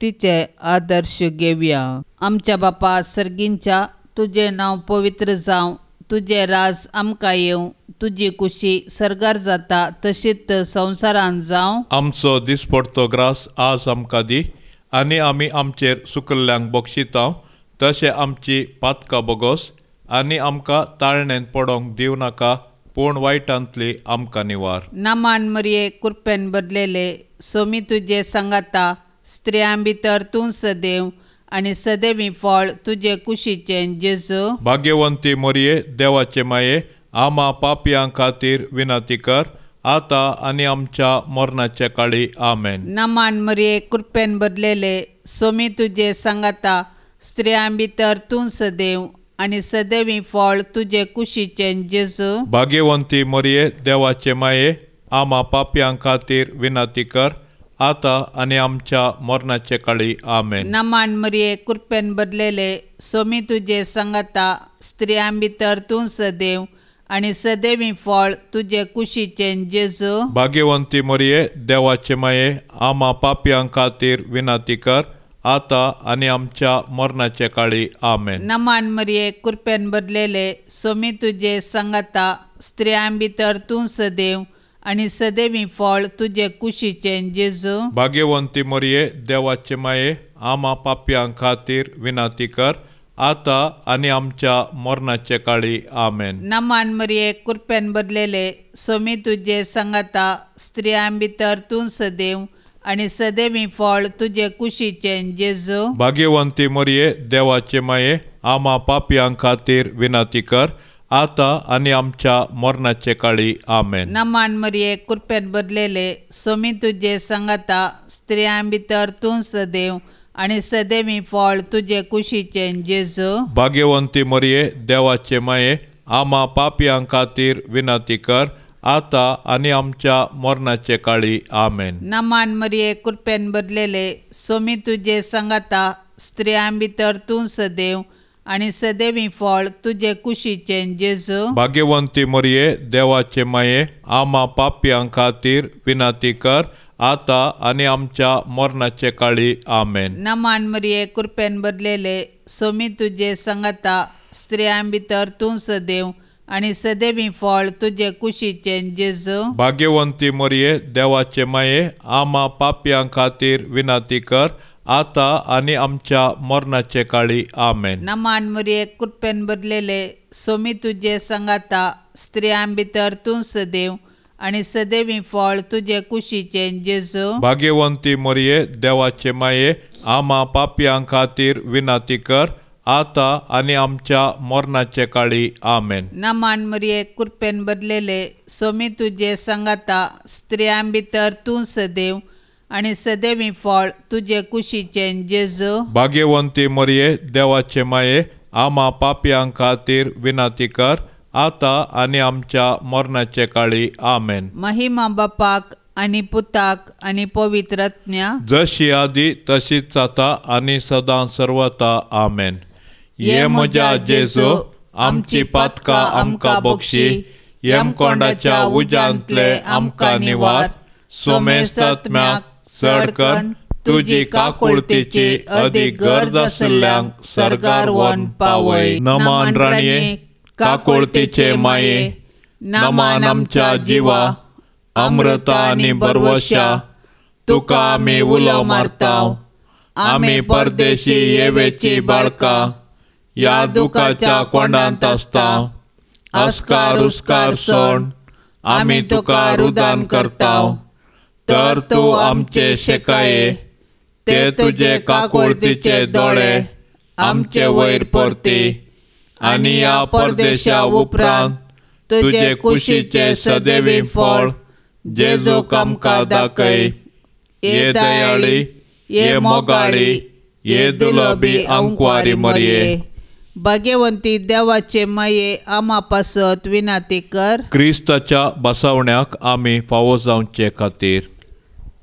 तिचे आदर्श घेवया. आमच्या बापा सर्गींच्या, तुजें नांव पवित्र जावं, तुजें राज आमकां येवं, तुजी कुशी सर्गार जाता तशीच संवसारांत जावं. आमचो दिसपडतो ग्रास आज आमकां दी आनी आमी आमचेर सुकल्ल्यांक बक्षिता तशें आमची पातकां बोगोस आनी आमकां ताळणेंत पडोंक दिवं नाका, पूण वायटांतली आमकां निवार. नामान मरये कृपेन बदलेले सोमी तुजे सांगाता, स्त्रियां भितर तूं सदैव आनी सदैवी फळ तुजे कुशीचें जेजू. भाग्यवंती मरये देवाचे माये, आमा पापयां खातीर विनंती कर आतां आनी आमच्या मरणाच्या काळी. आमेन. नामान मरये कृपेन बदलेले सोमी तुजे सांगाता, स्त्रियां भितर तूं सदैव आनी सदैवी फळ तुजे कुशीचें जेजू. भाग्यवंती मरये देवाचे माये, आमा पापयां खातीर विनंती कर आतां आनी आमच्या मरणाचे काळी. आमेन. नामान मरये कृपेन बदलेले सोमी तुजे सांगाता, स्त्रियां भितर तूं सदैव आनी सदैवी फळ तुजे कुशीचें जेजू. भाग्यवंती मरये देवाचे माये, आमा पापयां खातीर विनंती कर आतां आनी आमच्या मरणाचे काळी. आमेन. नामान मरये कृपेन बदलेले सोमी तुजे सांगाता, स्त्रियां भितर तूं सदैव आनी सदैवी फळ तुजे कुशीचें जेजू. भाग्यवंती मरये देवाचे माये, आमा पापयां खातीर विनंती कर आतां आनी आमच्या मरणाचे काळी. आमेन. नामान मरये कृपेन बदलेले सोमी तुजे सांगाता, स्त्रियां भितर तूं सदैव आनी सदैवी फळ तुजे कुशीचें जेजू. भाग्यवंती मरये देवाचे माये, आमा पापयां खातीर विनंती कर आतां आनी आमच्या मरणाचे काळी. आमेन. नामान मरये कृपेन बदलेले सोमी तुजे सांगाता, स्त्रियां भितर तूं सदैव आनी सदैवी फळ तुजे कुशीचें जेजू. भाग्यवंती मरये देवाचे माये, आमा पापयां खातीर विनंती कर आतां आनी आमच्या मरणाचे काळी. आमेन. नामान मरये कृपेन बदलेले सोमी तुजे सांगाता, स्त्रियां भितर तूं सदैव आनी सदैवी फळ तुजे कुशीचें जेजू. भाग्यवंती मरये देवाचे माये, आमा पापयां खातीर विनंती कर आतां आनी आमच्या मरणाचे काळी. आमेन. नामान मरये कृपेन बदलेले सोमी तुजे सांगाता, स्त्रियां भितर तूं सदैव आनी सदैवी फळ तुजे कुशीचें जेजू. भाग्यवंती मरये देवाचे माये, आमा पापयां खातीर विनंती कर आतां आनी आमच्या मरणाचे काळी. आमेन. नामान मरये कृपेन बदलेले सोमी तुजे सांगाता, स्त्रियां भितर तूं सदैव आनी सदैवी फळ तुजे कुशीचें जेजू. भाग्यवंती मरये देवाचे माये, आमा पापयां खातीर विनंती कर आतां आनी आमच्या मरणाचे काळी. आमेन. नामान मरये कृपेन बदलेले सोमी तुजे सांगाता, स्त्रियां भितर तूं सदैव आनी सदैवी फळ तुजे कुशीचें जेजू. भाग्यवंती मरये देवाचे माये, आमा पापयां खातीर विनंती कर आतां आनी आमच्या मरणाचे काळी. आमेन. महिमा बापाक आनी पुताक आनी पवित्र आत्म्या, जशी आदी तशीच आतां आनी सदां सर्वता. आमेन. ये म्हज्या जेजू, आमची पातकां आमकां बक्षी, यमकोंडाच्या उज्यांतले आमकां निवार, सोमेस्तात्म्याक चडकन तुजी काकुळतीची अदीक गरज आशिल्ल्यांक सर्गार व्हरून पावय. नमान राणये काकुळतीचे माये, नमान आमच्या जिवा, अमृता आनी बरवशा, तुका आमी उलो मारता. आमी परदेशी येवेची बाळकां, ह्या दुखाच्या कोंडांत आसता. अस्कार उस्कार सोण आमी तुका रुदान करता, तर तूं आमचे शेकाये, ते तुजे काकुळतीचे दोळे आमचे वयर परती आनी ह्या परदेशा उपरांत तुजे कुशीचे सदैवी फळ जेजू आमकां दाखय. ये दयाळी, ये मोगाळी, ये दुलबी अंकवारी मरये. भाग्यवंती देवाचे माये, आमा पासत विनंती कर. क्रिस्ताच्या बसवण्याक आमी फावो जावचे खातीर.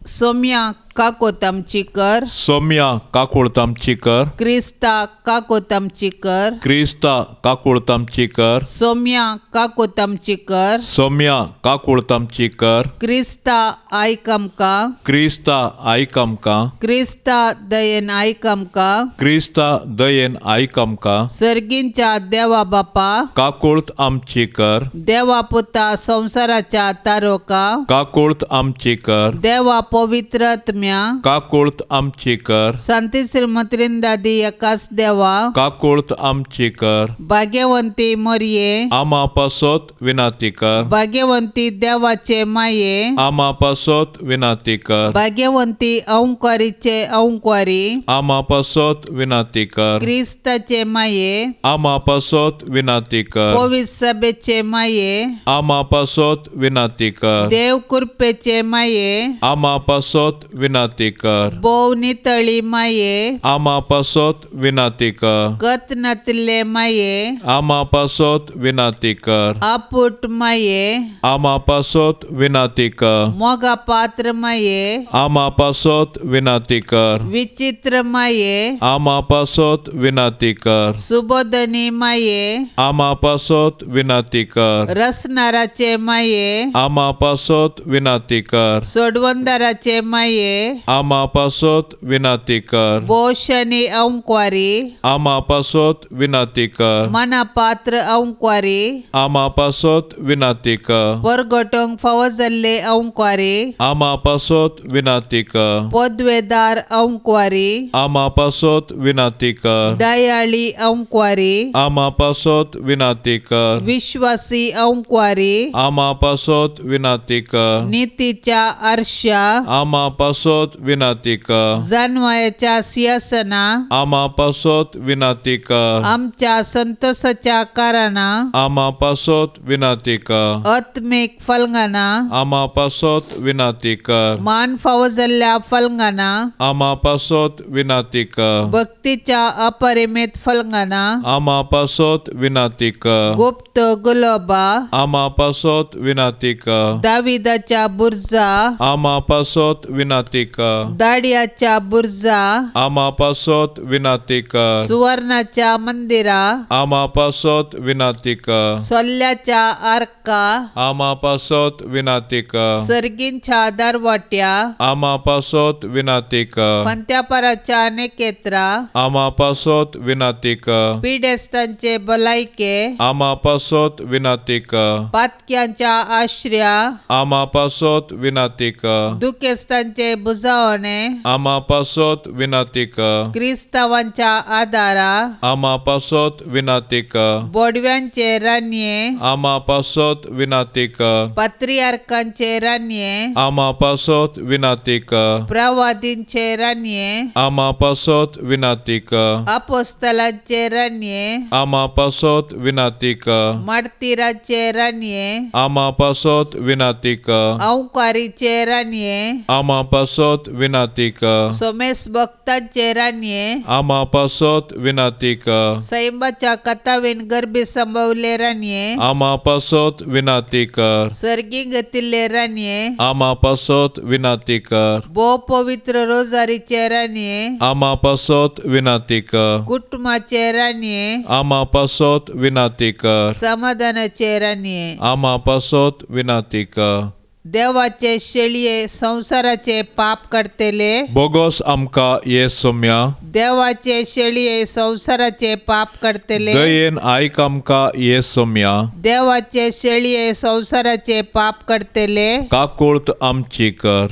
सोम्या काकोत आमची कर. सोम्या काकूळत आमची कर. क्रिस्ता काकोत आमची कर. क्रिस्ता काकूळत आमची कर. सोम्या काकोत आमची कर. सोम्या काकूळत आमची कर. क्रिस्ता आयक आमकां. क्रिस्ता आयक आमकां. क्रिस्ता दयेन आयक आमकां. क्रिस्ता दयेन आयक आमकां. सर्गींच्या देवा बापा काकूळत आमची कर. देवा पुता संवसाराच्या तारोका काकूळत आमची कर. देवा पवित्र आत्म्या काकूळत आमची कर. संती श्रीमत्रीन दादी एकाच देवा काकूळत आमची कर. भाग्यवंती मरये आमा पासत विनाती कर. भाग्यवंती देवाचे माये आमा पासत विनाती कर. भाग्यवंती अंकारीचे अंकारी आमा पासत विनाती कर. क्रिस्ताचे माये आमा पासत विनाती कर. पवित्र सभेचे माये आमा पासत विनाती कर. देव कृपेचे माये आमा पासत विनाती कर. भोव नितळी माये आमा पासत विनाती कर. गत नातिल्ले माये आमा पासत विनाती कर. आपुट माये आमा पासत विनाती कर. मोगा पात्र माये आमा पासत विनाती कर. विचित्र माये आमा पासत विनाती कर. सुबोधनी माये आमा पासत विनाती कर. रसनाराचे माये आमा पासत विनाती कर. सोडवंदाराचे माये आमा पासत विनाती कर. बोशनी अंकवारी आमा पासत विनाती कर. मना पात्र अंकवारी आमा पासत विनाती कर. परगटोंक फावो जाल्ले अंकवारी आमा पासत विनाती कर. पदवेदार अंकवारी आमा पासत विनाती कर. दयाळी अंकवारी आमा पासत विनाती कर. विश्वासी अंकवारी आमा पासत विनाती कर. नीतीच्या आरशा आमा पासत विनाती कर. जानवायाच्या सिंहासना आमा पासत विनाती कर. आमच्या संतोषाच्या कारणा आमा पासत विनाती कर. आत्मिक फलंगाना आमा पासत विनाती कर. मान फावो जाल्ल्या फलंगाना आमा पासत विनाती कर. भक्तीच्या अपरिमित फलंगाना आमा पासत विनाती कर. गुप्त गुलोबा आमा पासत विनाती कर. दाविदाच्या बुर्जा आमा पासत विनाती कर. दाडियाच्या बुर्जा आमा पासत विनाती कर. सुवर्णाच्या मंदिरा आमा पासत विनाती कर. सोल्ल्याच्या आर्का आमा पासत विनाती कर. सर्गींच्या दरवाट्या आमा पासत विनाती कर. पंत्यापराच्या नेकेत्रा आमा पासत विनाती कर. पिडेस्तांचे भलायके आमा पासत विनाती कर. पातक्यांच्या आश्र्या आमा पासत विनाती कर. दुखेस्तांचे बुजावणे आमा पासत विनाती कर. क्रिस्तावांच्या आदारा आमा पासत विनाती कर. बोडव्यांचे रानये आमा पासत विनाती कर. पात्रियार्कांचे रानये आमा पासत विनाती कर. प्रवादींचे रानये आमा पासत विनाती कर. अपोस्तलांचे रानये आमा पासत विनाती कर. मार्तीराचे रानये आमा पासत विनाती कर. अंकारीचे रानये आमा पासत विनाती कर. सोमेस भक्तांचे रानये आमा पासत विनाती कर. सैंबाच्या कथावेन गर्भी संभवले रानये आमा पासत विनाती कर. सर्गी गतिल्ले रानये आमा पासत विनाती कर. भोव पवित्र रोजारीचे रानये आमा पासत विनाती कर. कुटुंबाचे रानये आमा पासत विनाती कर. समाधानाचे रानये आमा पासत विनाती कर. देवाचे शेळये संवसाराचे पाप काडटले बोगोस आमकां ये सोम्या. देवाचे शेळये संवसाराचे पाप काडटले दयेन आयक आमकां ये सोम्या. देवाचे शेळये संवसाराचे पाप काडटले काकूळत आमची कर.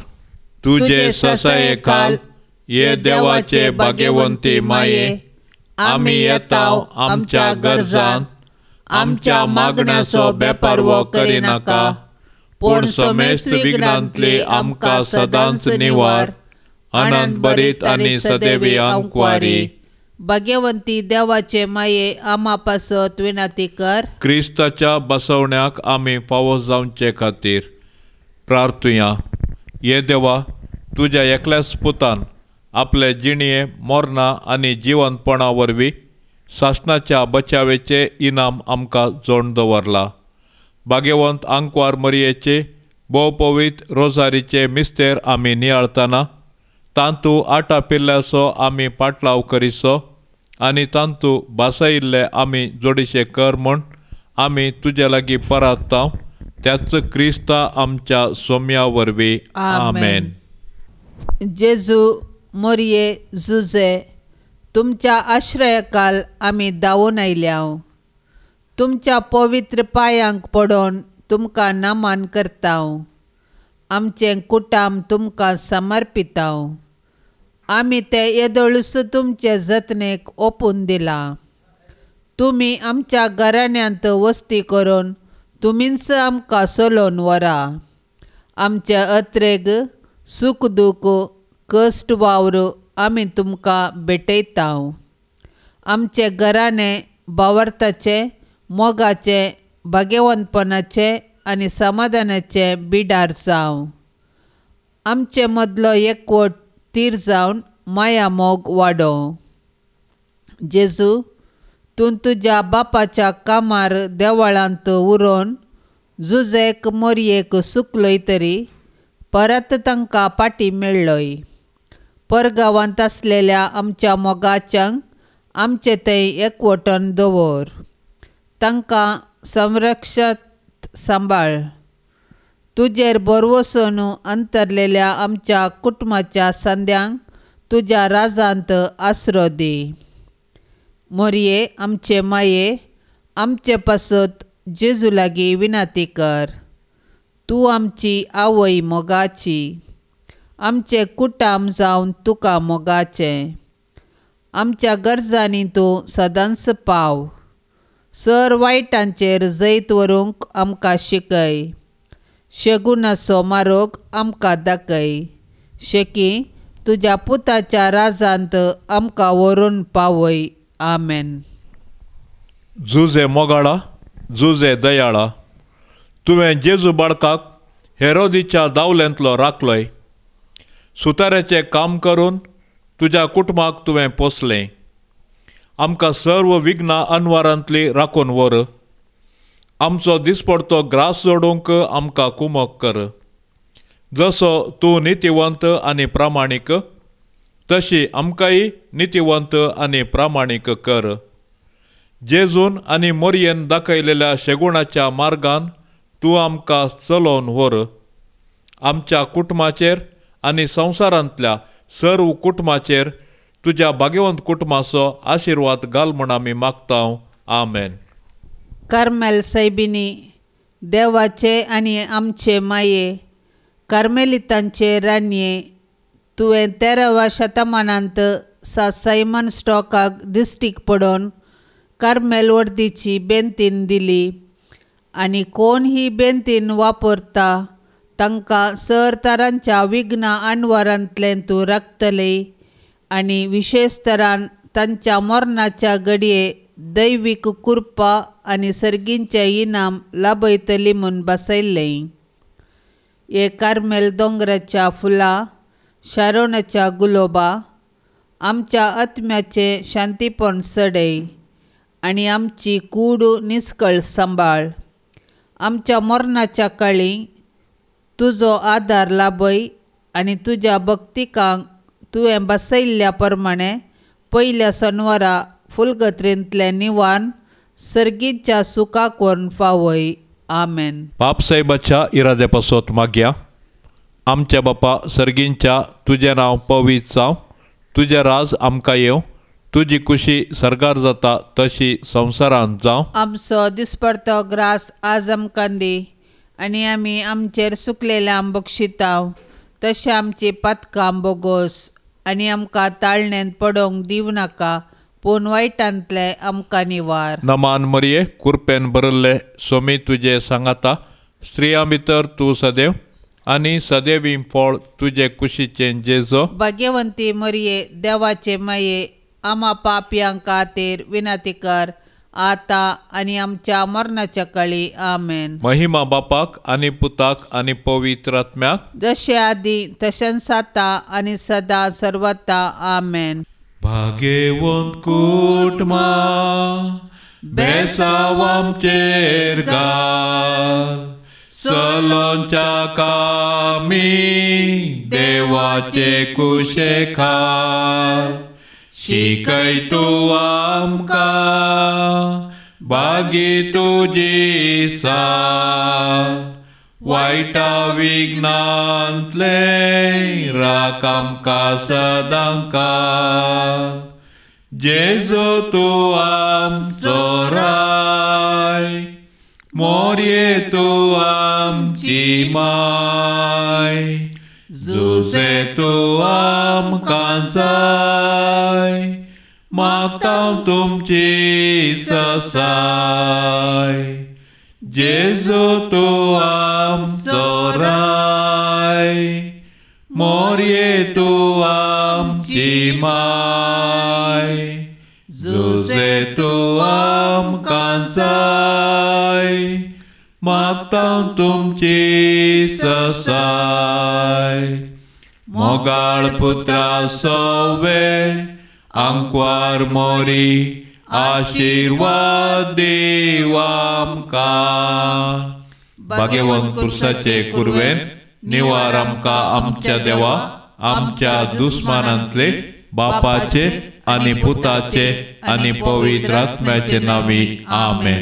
तुजे ससाये खाल ये देवाचे भाग्यवंती माये आमी येताव आमच्या गरजान आमच्या मागण्याचो बेपारवो करिनाका पूण समेस्त विघ्नांतली आमकां सदांच निवार. आनंद बरीत आनी सदैवी आंकवारी. भाग्यवंती देवाचे माये आमा पासत विनंती कर. क्रिस्ताच्या बसवण्याक आमी फावो जावचे खातीर प्रार्थुया. ये देवा, तुज्या एकल्याच पुतान आपले जिणये मरणां आनी जिवंतपणा वरवीं सासणाच्या बचावेचे इनाम आमकां जोड दवरला. भाग्यवंत आंकवार मरयेचे भोव पवित्र रोजारीचे मिस्तेर आमी नियाळतना तांतू आटा पिल्ल्याचो आमी पाटलाव करिसो आनी तांतू भासयिल्ले आमी जोडीशे कर म्हूण आमी तुजे लागीं परात्तांव त्याच क्रिस्ता आमच्या सोम्या वरवीं. आमेन. जेजू मोरये जुजे तुमच्या आश्रयकाल आमी धांवून आयल्याव. तुमच्या पवित्र पांयांक पडोन तुमकां नमन करतांव. आमचें कुटाम तुमकां समर्पितांव. आमी तें येदोळूच तुमचे जतनेक ओपून दिलां. तुमी आमच्या घराण्यांत वस्ती करून तुमीच आमकां चलोवन व्हरा. आमचे अत्रेग सूख दूख कश्ट वावर आमी तुमकां भेटयतांव. आमचे घराणें भावार्थाचें मोगाचें भाग्यवंतपणाचें आनी समाधानाचें बिडार जावं. आमचे मदलो एकवट तीर जावन माया मोग वाडोवं. जेजू तूं तुज्या बापाच्या कामार देवळांत उरोवन जुजेक मोरयेक सुकलोय तरी परत तांकां पाटी मेळ्ळोय. परगांवांत आसलेल्या आमच्या मोगाच्यांक आमचे थंय एकवटन दवर. तांकां संरक्षत सांबाळ. तुजेर भरवसून अंतरलेल्या आमच्या कुटुंबाच्या संद्यांक तुज्या राजांत आसरो दी. मोरये आमचे माये आमचे पासत जेजू लागीं विनंती कर. तूं आमची आवय मोगाची. आमचें कुटाम जावन तुका मोगाचें. आमच्या गरजांनी तूं सदांच पाव. सर वायटांचेर जैत व्हरूंक आमकां शिकय. शेगुणाचो मारोग आमकां दाखय. शेकी तुज्या पुताच्या राजांत आमकां व्हरून पावय. आमेन. जुजे मोगाळा जुजे दयाळा तुवें जेजू बाळकाक हेरोदीच्या दावल्यांतलो राखलोय. सुताऱ्याचें काम करून तुज्या कुटुंबाक तुवें पोसलें. आमकां सर्व विघ्नां अनवारांतली राखून व्हर. आमचो दिसपडतो ग्रास जोडूंक आमकां कुमक कर. जसो तूं नितिवंत आनी प्रामाणीक तशी आमकांय नितिवंत आनी प्रामाणीक कर. जेजून आनी मोरयेन दाखयलेल्या शेगुणाच्या मार्गान तूं आमकां चलोवन व्हर. आमच्या कुटुंबाचेर आनी संवसारांतल्या सर्व कुटुंबाचेर तुज्या भाग्यवंत कुटुंबाचो आशिर्वाद घाल म्हूण आमी मागता. आमेन. कार्मेल सायबिणी देवाचे आनी आमचे माये कार्मेलितांचे राणये तुवें 13व्या शतमानांत सा सायमन स्टॉकाक दिश्टीक पडोवन कार्मेल वर्दीची बेंतीन दिली आनी कोण ही बेंतीन वापरता तांकां सर तरांच्या विघ्नां अणवारांतल्यान तूं राखतले आनी विशेश तरान तांच्या मरणाच्या घडये दैवीक कृपा आनी सर्गींचें इनाम लाभयतली म्हूण बसयल्लें. हे कार्मेल दोंगराच्या फुलां शारोणाच्या गुलोबा आमच्या आत्म्याचें शांतीपण चडय आनी आमची कूड निस्कळ सांबाळ. आमच्या मरणाच्या काळी तुजो आदार लाभय आनी तुज्या भक्तिकांक तुवें बसयल्ल्या प्रमाणे पयल्या सनवारा फुलगत्रेंतलें निवान सर्गीच्या सुखाक व्हरून पावय. आमेन. बापसाहेबाच्या इराद्या पासत मागया. आमच्या बापा सर्गींच्या तुजें नांव पवित्र जावं, तुजें राज आमकां येवं, तुजी कुशी सर्गार जाता तशी संवसारांत जावं. आमचो दिसपडतो ग्रास आज आमकां दी आनी आमी आमचेर सुकलेल्यांक बक्षितांव तशें आमची पातकां बोगोस आनी आमकां ताळण्यांत पडोवंक दिवं नाका पूण वायटांतलें आमकां निवार. नमान मरये कुरपेन भरिल्ले सोमी तुजे सांगाता, स्त्रियां भितर तूं सदैव आनी सदैवी फळ तुजे कुशीचें जेजो. भाग्यवंती मरये देवाचे माये आमा पापयां खातीर विनंती कर आतां आनी आमच्या मरणाच्या काळी. आमेन. महिमा बापाक आनी पुताक आनी पवित्र आत्म्याक, जशें आदी तशेंच आतां आनी सदां सर्वता. आमेन. भाग्यवंत कुटुंबा बेसांव आमचेर घाल, चलोवच्या कामी देवाचे कुशेखाल शिकय तूं आमकां बागी तुजी साल वायटा विघ्नांतले राख आमकां सदांकाळ जेजू तूं आमचो राय मोरये तूं आमची माय जुजे तूं आमकां जाय मागता तुमची ससाय जेजू तूं आमचो राय मोरये तूं आमची माय जुजे तूं आमकां जाय मागता तुमची ससाय मोगाळ पुत्रा सोवे आंकवार मोरी आशिर्वाद दीव आमकां. भाग्यवंत पुरसाचे कुरवेन निवार आमकां आमच्या देवा आमच्या दुस्मानांतले बापाचे आनी पुताचे आनी पवित्र आत्म्याचे नांवी आमेन.